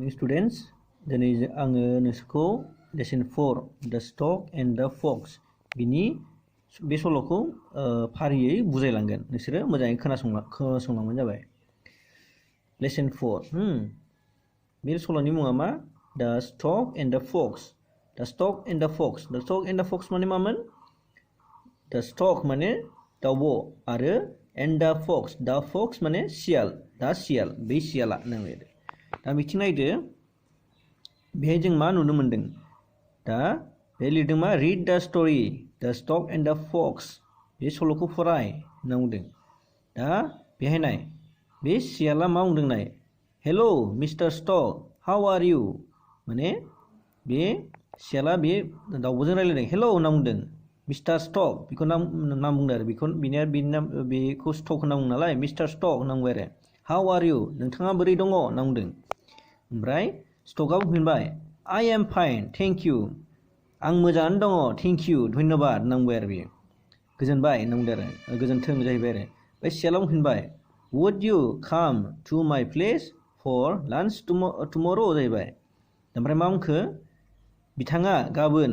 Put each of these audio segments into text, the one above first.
morning students. दिनै आङो नोंसोरखौ lesson 4 the stork and the fox बिनि बे सल'खौ फारियै बुजायलांगोन नोंसोरो मोजाङै खोनासंलांबानो जाबाय lesson 4 बे सल'नि मुङा मा the stork and the fox the stork and the fox the stork and the fox माने मामोन the stork माने दाउब' आरो and the fox माने सियाल दा सियाल बै सियाला नांबाय दा बिथिं नायदो बेहाय जों मा नुनो मोनदों दा बे लिरदों मा read the story the stork and the fox बे सल'खौ फराय होनना बुंदों दा बेहाय नाय बे सियाला मा बुंदों नाय hello Mr. Stork how are you माने बे सियाला बे दाउब'जों रायलायदों hello होनना बुंदों Mr. Stork बेखौ नाम बुंदों आरो बेखौ बेखौ स्टक होनना बुङो नालाय Mr. Stork होनना बुंबाय आरो how are you नोंथाङा बोरै दङ होनना बुंदों ओमफ्राय स्टकआ बुंफिनबाय I am fine thank you आं मोजाङानो दङ thank you धन्यबाद होनना बुंबाय आरो बेयो गोजोनबाय होनना बुंदों आरो गोजोन्थों जाहैबाय आरो ओमफ्राय सियाला बुंफिनबाय would you come to my place for lunch tomorrow जाहैबाय ओमफ्राय मा बुंखो बिथाङा गाबोन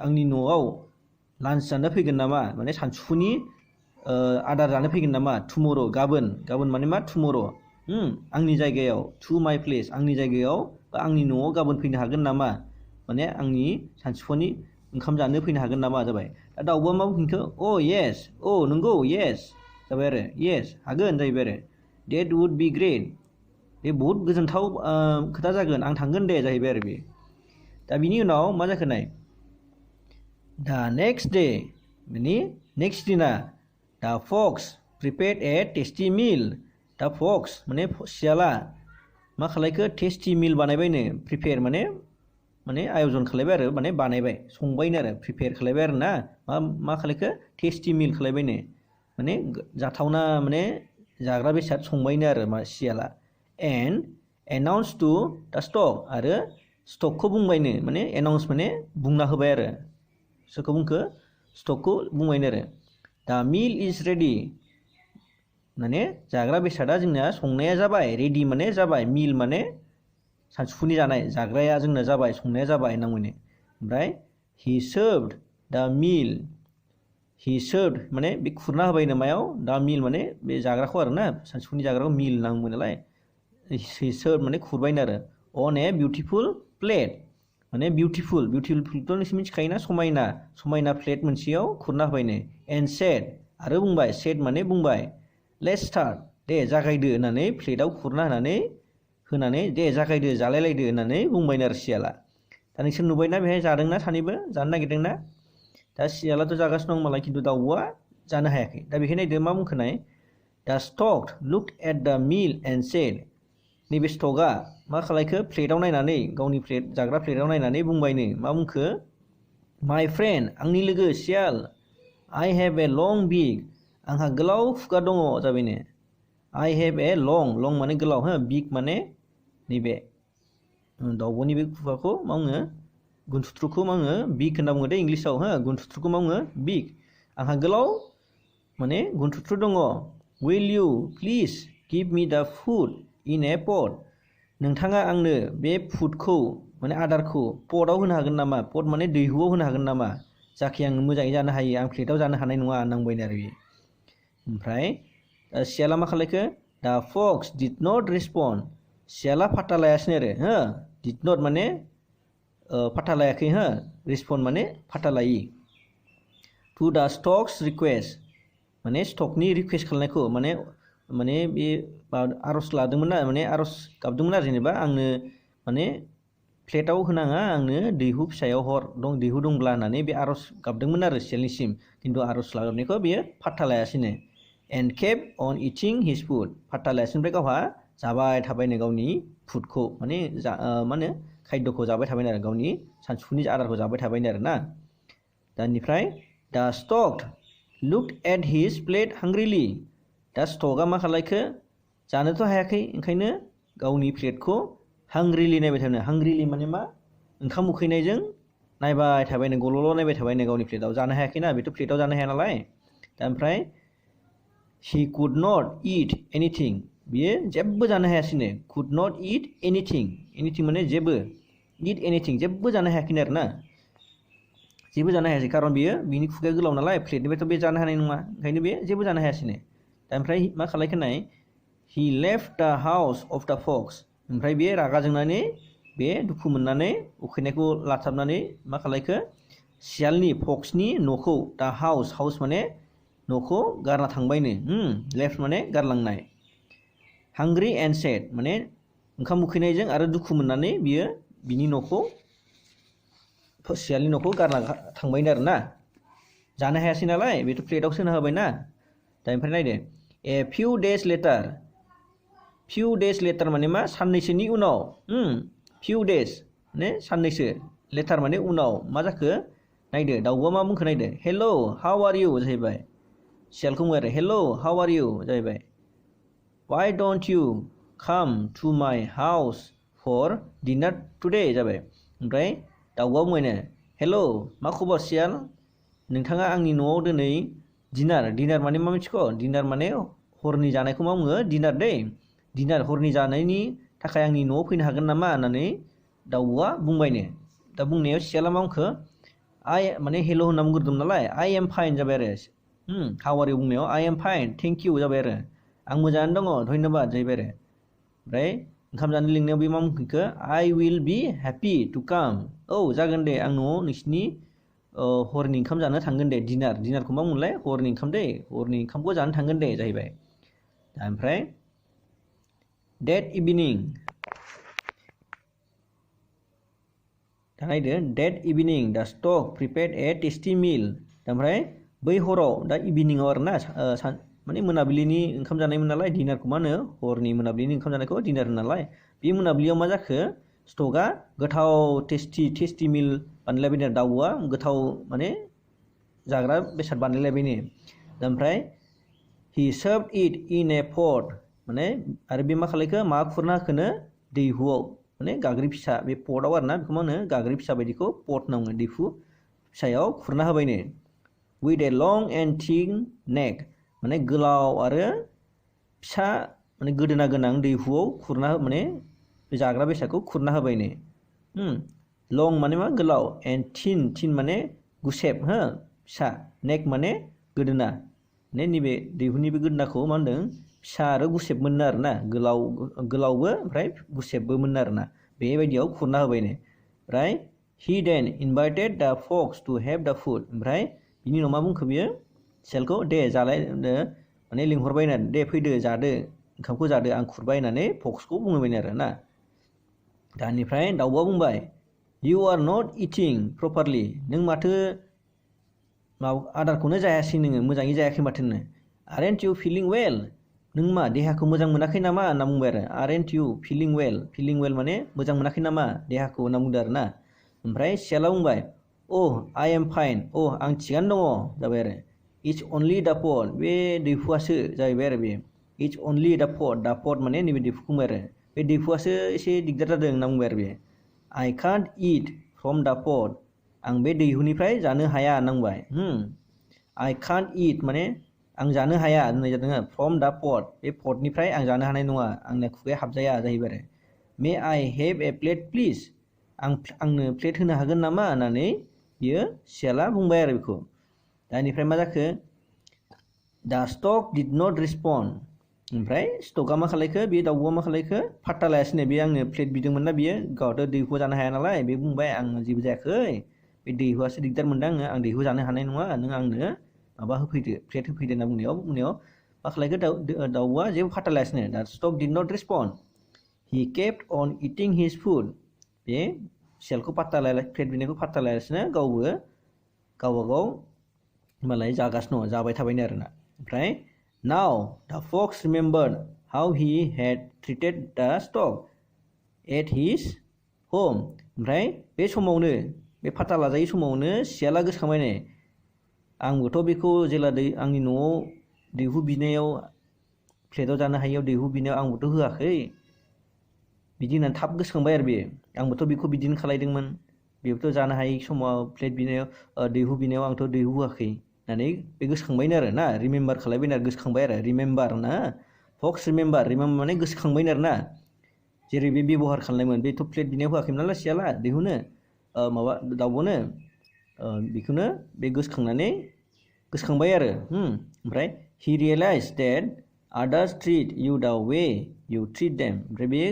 आंनि न'आव लान्च जानो फैगोन नामा माने सानजौफुनि आदार जानो फैगोन नामा tomorrow गाबोन माने मा tomorrow आंनि जायगायाव to my place आंनि जायगायाव बा आंनि न'आव गाबोन फैनो हागोन नामा माने आंनि सानजौफुनि ओंखाम जानो फैनो हागोन नामा जाबाय दा दाउब'आ मा बुंखो oh yes oh नंगौ yes जाबाय आरो yes हागोन जाहैबाय आरो that would be great बे बहुत गोजोनथाव खोथा जागोन आं थांगोन दे जाहैबाय आरो बे दा बिनि उनाव मा जाखो नाय the next day माने next दिना the fox prepared a tasty meal the fox माने सियाला मा खालायखो tasty meal बानायबायनो prepare माने आयजन खालायबाय आरो माने बानायबाय संबायनो आरो prepare खालायबाय आरो ना मा खालायखो tasty meal खालायबायनो माने जाथावना माने जाग्रा बेसाद संबायनो आरो मा सियाला and announced to the stork आरो स्टकखौ बुंबायनो माने एनाउन्स माने बुंना होबाय आरो सोरखौ बुंखो स्टकखौ बुंबायनो आरो दा मिल इज रेडि माने जाग्रा बेसादा जोंना संनाया जाबाय रेडि माने जाबाय मिल माने सानजौफुनि जानाय जाग्राया जोंना जाबाय संनाया जाबाय होनना बुङो ओमफ्राय he served the meal माने बे खुरना होबायनो मायाव दा मिल माने बे जाग्राखौ आरो ना सानजौफुनि जाग्राखौ मिल होनना बुङो नालाय he served माने खुरबायनो आरो on a beautiful प्लेट माने बिउटिफुलथ' नोंसोर मिथिखायोना समायना प्लेट मोनसेयाव खुरना होबायनो एन्ड सेड आरो बुंबाय सेड माने बुंबाय लेट्स स्टार्ट दे जागायदो होननानै प्लेटाव खुरना होनानै दे जागायदो जालायलायदो होननानै बुंबायनो आरो सियाला दा नोंसोर नुबायना बेहाय जादोंना सानैबो जानो नागिरदोंना दा सियालाथ' जागासिनो दं मालाय खिन्थु दाउब'आ जानो हायाखै दा बेखायनो नायदो मा बुंखोनाय दा stork looked at the mill and said नैबे स्टकआ मा खालायखो प्लेटाव नायनानै गावनि जाग्रा प्लेटाव नायनानै बुंबायनो मा बुंखो माय फ्रेन्ड आंनि लोगो सियाल आइ हेभ ए लं बिग आंहा गोलाव खुगा दङ जाबायनो आइ हेभ ए लं माने गोलाव बिग माने नैबे दाउब'नि बे खुगाखौ मा बुङो गुनथुथ्रुखौ मा बुङो बिग होनना बुङो दे इंलिसाव गुनथुथ्रुखौ मा बुङो बिग आंहा गोलाव माने गुनथुथ्रु दङ will you please give me the food इन ए पट नोंथाङा आंनो बे फुडखौ माने आदारखौ पटआव होनो हागोन नामा पट माने दैहुआव होनो हागोन नामा जाखि आं मोजाङै जानो हायो आं प्लेटाव जानो हानाय नङा नांबायनो आरो बेयो ओमफ्राय सियाला मा खालायखो दा फक्स डिड नट रेसपन्ड सियाला फात्ता लायासैनो आरो डिड नट माने फात्ता लायाखै रेसपन्ड माने फात्ता लायि टु दा स्टक्स रिकुवेस्ट माने स्टकनि रिकुवेस्ट खालामनायखौ माने बे आर'ज लादोंमोन ना माने आर'ज गाबदोंमोन आरो जेनेबा आंनो माने प्लेटाव होनाङा आंनो दैहु फिसायाव दैहु दंब्ला होननानै बे आर'ज गाबदोंमोन आरो सियालनिसिम खिन्थु आर'ज लागाबनायखौ बेयो फात्ता लायासैनो and keep on eating his food फात्ता लायासैनो ओमफ्राय गावहा जाबाय थाबायनो गावनि फुडखौ माने मा होनो खायद'खौ जाबाय थाबायनो आरो गावनि सानजौफुनि आदारखौ जाबाय थाबायनो आरो ना दानिफ्राय the stork looked at his plate hungrily the स्टकआ मा खालायखो जानोथ' हायाखै ओंखायनो गावनि प्लेटखौ हांग्रिलि नायबाय थाबायनो हांग्रिलि माने मा ओंखाम उखैनायजों नायबाय थाबायनो गल'ल' नायबाय थाबायनो गावनि प्लेटाव जानो हायाखैना बेथ' प्लेटाव जानो हाया नालाय दा ओमफ्राय he could not eat anything बियो जेबो जानो हायासैनो could not eat anything माने जेबो eat anything जेबो जानो हायाखैनो आरो ना जेबो जानो हायासै खारन बियो बिनि खुगाया गोलाव नालाय प्लेटनिफ्रायथ' बे जानो हानाय नङा ओंखायनो बे जेबो जानो हायासैनो दा ओमफ्राय मा खालायखो नाय he left the house of the fox ओमफ्राय बे रागा जोंनानै बे दुखु मोननानै उखैनायखौ लाथाबनानै मा खालायखो सियालनि फक्सनि न'खौ दा हाउस माने न'खौ गारना थांबायनो लेफ्ट माने गारलांनाय हांग्रि एन्ड सेड माने ओंखाम उखैनायजों आरो दुखु मोननानै बियो बिनि न'खौ सियालनि न'खौ गारना थांबायनो आरो ना जानो हायासै नालाय बेथ' प्लेटाव सोना होबायना दा ओमफ्राय नायदो ए few days later माने मा साननैसोनि उनाव few days माने साननैसो लेटार माने उनाव मा जाखो नायदो दाउआ मा बुंखो नायदो hello how are you जाहैबाय सियालखौ बुङो आरो hello how are you जाहैबाय why don't you come to my house for dinner today जाबाय ओमफ्राय दाउआ बुङो hello मा खबर सियाल नोंथाङा आंनि न'आव दिनै डिनार माने मा मिथिखौ डिनार माने हरनि जानायखौ मा बुङो डिनार दै डिनार हरनि जानायनि थाखाय आंनि न'आव फैनो हागोन नामा होननानै दाउआ बुंबायनो दा बुंनायाव सियाला मा बुंखो माने हेल' होनना बुंग्रोदोंमोन नालाय I am fine जाबाय आरो how are you बुंनायाव I am fine thank you जाबाय आरो आं मोजाङानो दङ धन्यबाद जाहैबाय आरो ओमफ्राय ओंखाम जानो लिंनायाव बे मा बुंखो I will be happy to come औ जागोन दे आं न'आव नोंसिनि हरनि ओंखाम जानो थांगोन दे डिनारखौ मा बुंलाय हरनि ओंखाम दै हरनि ओंखामखौ जानो थांगोन दे जाहैबाय दा ओमफ्राय that evening दा नायदो that evening the stork prepared a tasty meal दा ओमफ्राय बै हराव दा इभिनिंआव आरो ना माने मोनाबिलिनि ओंखाम जानायमोन नालाय डिनारखौ मा होनो हरनि मोनाबिलिनि ओंखाम जानायखौ डिनार होनो नालाय बे मोनाबिलियाव मा जाखो स्टकआ गोथाव टेस्टि मिल बानायलायबायनो दाउआ गोथाव माने जाग्रा बेसाद बानायलायबायनो ओमफ्राय he served it in a pot माने आरो बे मा खालायखो मा खुरना होखोनो दैहुआव माने गाग्रि फिसा बे पटआव आरो ना बेखौ मा होनो गाग्रि फिसा बायदिखौ पट होनना बुङो दैहु फिसायाव खुरना होबायनो with a long and thin neck माने गोलाव आरो फिसा माने गोदोना गोनां दैहुआव खुरना माने जाग्रा बेसादखौ खुरना होबायनो लं माने मा गोलाव and thin माने गुसेब फिसा neck माने गोदोना माने नैबे दैहुनि बे गोदोनाखौ मा होनदों फिसा आरो गुसेब मोननो आरो ना गोलावबो ओमफ्राय गुसेबबो मोननो आरो ना बेबायदियाव खुरना होबायनो ओमफ्राय he then invited the fox to have the food ओमफ्राय बिनि उनाव मा बुंखो बियो सियालखौ दे जालाय माने लिंहरबायनो दे फैदो जादो ओंखामखौ जादो आं खुरबाय होननानै फक्सखौ बुंबायनो आरो ना दानिफ्राय दाउआ बुंबाय you are not eating properly नों माथो आदारखौनो जायासै नोङो मोजाङै जायाखै माथो नोङो aren't you feeling well नों मा देहाखौ मोजां मोनाखै नामा होनना बुंबाय आरो aren't you feeling well माने मोजां मोनाखै नामा देहाखौ होनना बुंदों आरो ना ओमफ्राय सियाला बुंबाय oh I am fine आं थिगानो दङ जाबाय आरो it's only the pot बे दैहुआसो जाहैबाय आरो बे it's only the pot माने नैबे दैहुखौ बुंबाय आरो बे दैहुआसो एसे दिगदार जादों होनना बुंबाय आरो बे I can't eat from the pot आं बे दैहुनिफ्राय जानो हाया होनना बुंबाय I can't eat माने आं जानो हाया होननाय जादों from the pot बे पटनिफ्राय आं जानो हानाय नङा आंना खुगाया हाबजाया जाहैबाय आरो may I have a plate please आंनो प्लेट होनो हागोन नामा होननानै बियो सियाला बुंबाय आरो बेखौ दानिफ्राय मा जाखो the stork did not respond ओमफ्राय स्टकआ मा खालायखो बे दाउआ मा खालायखो फाट्टा लायासैनो बे आंनो प्लेट बिदोंमोन ना बियो गावथ' दैहुखौ जानो हाया नालाय बे बुंबाय आं जेबो जायाखै बे दैहुआसो दिगदार मोनदों आं दैहु जानो हानाय नङा नों आंनो माबा होफैदो प्लेट होफैदो होनना बुंनायाव मा खालायखो दाउआ जेबो फाट्टा लायासैनो दा stock did not respond he kept on eating his food बे सियालखौ फाट्टा लाया प्लेट बिनायखौ फाट्टा लायासैनो गावबागाव मालाय जागासिनो दङ जाबाय थाबायनो आरोना ओमफ्राय now the fox remembered how he had treated the stork at his home ओमफ्राय बे समावनो बे फाट्टा लाजायै समावनो सियाला गोसोखांबायनो आंबोथ' बेखौ जेला आंनि न'आव दैहु बिनायाव प्लेटाव जानो हायियाव दैहु बिनायाव आंबोथ' होआखै बिदि होननानै थाब गोसोखांबाय आरो बेयो आंबोथ' बेखौ बिदिनो खालायदोंमोन बेबोथ' जानो हायै समाव प्लेट बिनायाव दैहु बिनायाव आंथ' दैहु होआखै होननानै बे गोसोखांबायनो आरो ना रिमेम्बार खालायबायनो आरो गोसोखांबाय आरो रिमेम्बार ना फक्स रिमेम्बार माने गोसोखांबायनो आरोना जेरै बे बेबहार खालामनायमोन बेथ' प्लेट बिनायाव होआखैमोन नालाय सियाला दैहुनो माबा दाउब'नो बेखौनो बे गोसोखांबाय आरो ओमफ्राय he realized that others treat you the way you treat them ओमफ्राय बे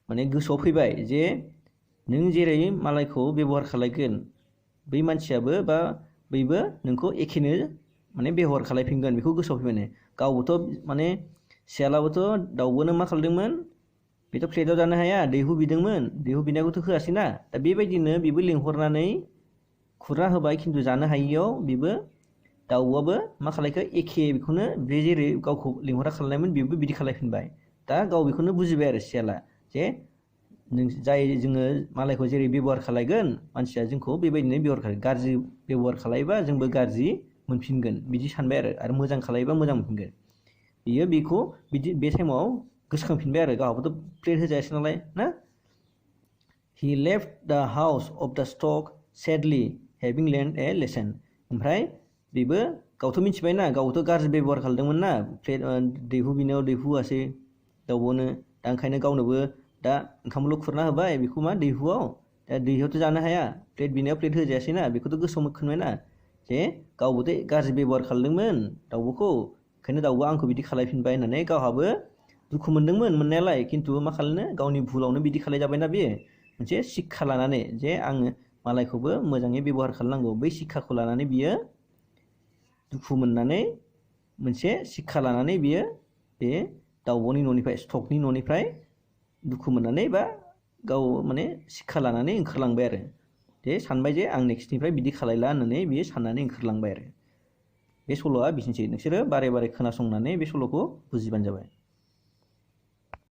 माने गोसोआव फैबाय जे नों जेरै मालायखौ बेबहार खालायगोन बै मानसियाबो बा बैबो नोंखौ एखेनो माने बेबहार खालायफिनगोन बेखौ गोसोआव फैबाय गावबोथ' माने सियालाबोथ' दाउबोनो मा खालामदोंमोन बेथ' प्लेटआव जानो हाया दैहु बिदोंमोन दैहु बिनायखौथ' होआसैना दा बेबायदिनो बेबो लिंहरनानै खुरना होबाय खिन्थु जानो हायियाव बेबो दाउआबो मा खालायखो एखे बेखौनो बे जेरै गावखौ लिंहरा खालायनायमोन बेबो बिदि खालायफिनबाय दा गाव बेखौनो बुजिबाय आरो सियाला जे जाय जोङो मालायखौ जेरै बेबहार खालायगोन मानसिया जोंखौ बेबायदिनो बेबहार खालायगोन गाज्रि बेबहार खालायोबा जोंबो गाज्रि मोनफिनगोन बिदि सानबाय आरो मोजां खालायोबा मोजां मोनफिनगोन बियो बेखौ बिदि बे टाइमाव गोसोखांफिनबाय आरो गावहाबोथ' प्लेट होजायासै नालाय ना he left the house of the stork sadly having learned a lesson ओमफ्राय बेबो गावथ' मिथिबायना गावथ' गाज्रि बेबहार खालामदोंमोन ना प्लेट दैहु बिनायाव दैहु होआसै दाउब'नो दा ओंखायनो गावनोबो दा ओंखामल' खुरना होबाय बेखौ मा दैहुआव दा दैहुआवथ' जानो हाया प्लेट बिनायाव प्लेट होजायासैना बेखौथ' गोसोआव मोनबायना जे गावबोथ' गाज्रि बेबहार खालामदोंमोन दाउब'खौ ओंखायनो दाउब'आ आंखौ बिदि खालायफिनबाय होननानै गावहाबो दुखु मोनदोंमोन मोननायालाय खिन्थु मा खालामनो गावनि भुलावनो बिदि खालायजाबायना बेयो मोनसे शिक्षा लानानै जे आङो मालायखौबो मोजाङै बेबहार खालामनांगौ बै शिक्षाखौ लानानै बियो दुखु मोननानै मोनसे शिक्षा लानानै बियो बे दाउब'नि न'निफ्राय स्टकनि न'निफ्राय दुखु मोननानै बा गाव माने शिक्षा लानानै ओंखारलांबाय आरो जे सानबाय जे आं नेक्स्टनिफ्राय बिदि खालायला होननानै बियो साननानै ओंखारलांबाय आरो बे सल'आ बिदिनोसै नोंसोरो बारे बारे खोनासंनानै बे सल'खौ बुजिबानो जाबाय